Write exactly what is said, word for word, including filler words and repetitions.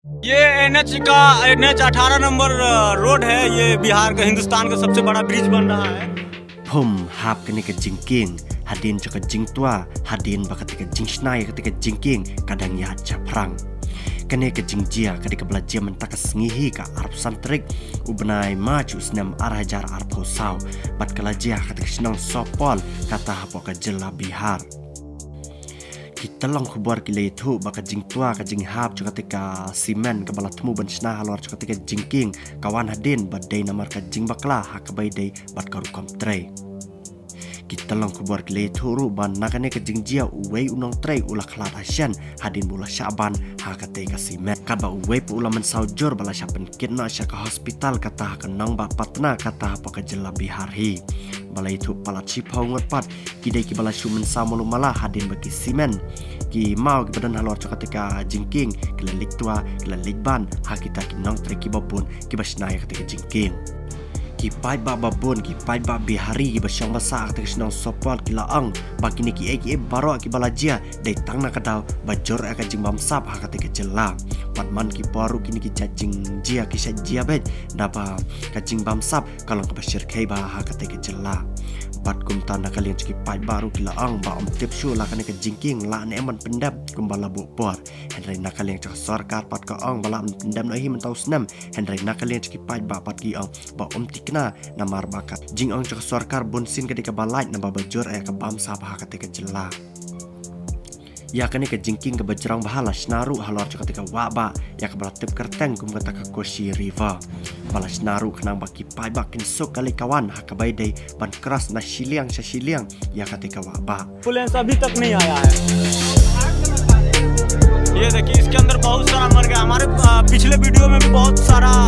ये एनएच का, एनएच अठारह नंबर, अ, रोड है। ये बिहार का, हिंदुस्तान का सबसे बड़ा ब्रिज बन रहा है। Phum hap kane ka jingkieng, hadien jong ka jingtwa, hadien ba kata ka jingshna ïa kata ka jingkieng ka dang ïaid shaphrang. Kane ka jingjia ka dei kaba la jia mynta ka sngi hi, ka arphew san tarik u bnai March u snem ar hajar arphew saw, bad ka la jia ha kata ka shnong Sopohl, kata hapoh ka jylla Bihar. Ki tyllong khubor ki la ïathuh ba ka jingtwa, ka jinghap jong kata ka simen kaba la thmu ban shna halor jong kata ka jingkieng ka wan hadien ba dei namar ka jingbakla ha kaba ïadei bad ka rukom trei. Ki tyllong khubor ki la ïathuh ruh ba na kane ka jingjia uwei u nongtrei u la khlad ha shen hadien ba u la shah ban ha kata ka simen. Katba uwei pat u la mynsaw jur ba la shah pynkit noh sha ka hospital, kata ha ka nongbah Patna, kata hapoh ka jylla Bihar hi. Ba la ïathuh palat shiphew ngut pat ki dei kiba la shu mynsaw malu mala hadien ba ki simen, ki maw kiba don halor jong kata ka jingkieng ki la leit twa, ki la leit ban ha kita ki nongtrei kiba bun kiba shna ïa kata ka jingkieng. Ki paidbah ba bun, ki paidbah Bihari kiba shong ba sah ha kata ka shnong Sopohl ki la ong ba kine kiei kiei baroh kiba la jia dei tang na ka daw ba jur ïa ka jingbamsap ha kata ka jylla. Bad man ki por ruh kine ki jait jingjia ki shait jia beit, da ba ka jingbamsap ka long kaba shyrkhei bha ha kata ka jylla. Bad kumta na ka liang jong ki paidbah ruh ki la ong ba ym tip shuh la kane ka jingkieng lah ne em ban pyndep kumba la buh por. Hynrei na ka liang jong ka sorkar pat ka ong ba lah ban pyndep noh hi mynta u snem. Hynrei na ka liang jong ki paidbah pat ki ong ba ym thikna, namar ba ka jingong jong ka sorkar bunsien ka dei kaba lait, namar ba jur ïa ka bamsap ha kata ka jylla. Ïa kane ka jingkieng kaba jrong bha la shna ruh halor jong kata ka wah bah ïa kaba la tip kyrteng kum kata ka Kosi River. Ba la shna ruh khnang ba ki paidbah kin suk ka leit ka wan ha kaba ïadei ban cross na shiliang sha shiliang ïa kata ka wah bah. एम्बुलेंस अभी तक नहीं आया है। ये देखिए, इसके अंदर बहुत सारा मर गया। हमारे, अ, पिछले वीडियो में भी बहुत सारा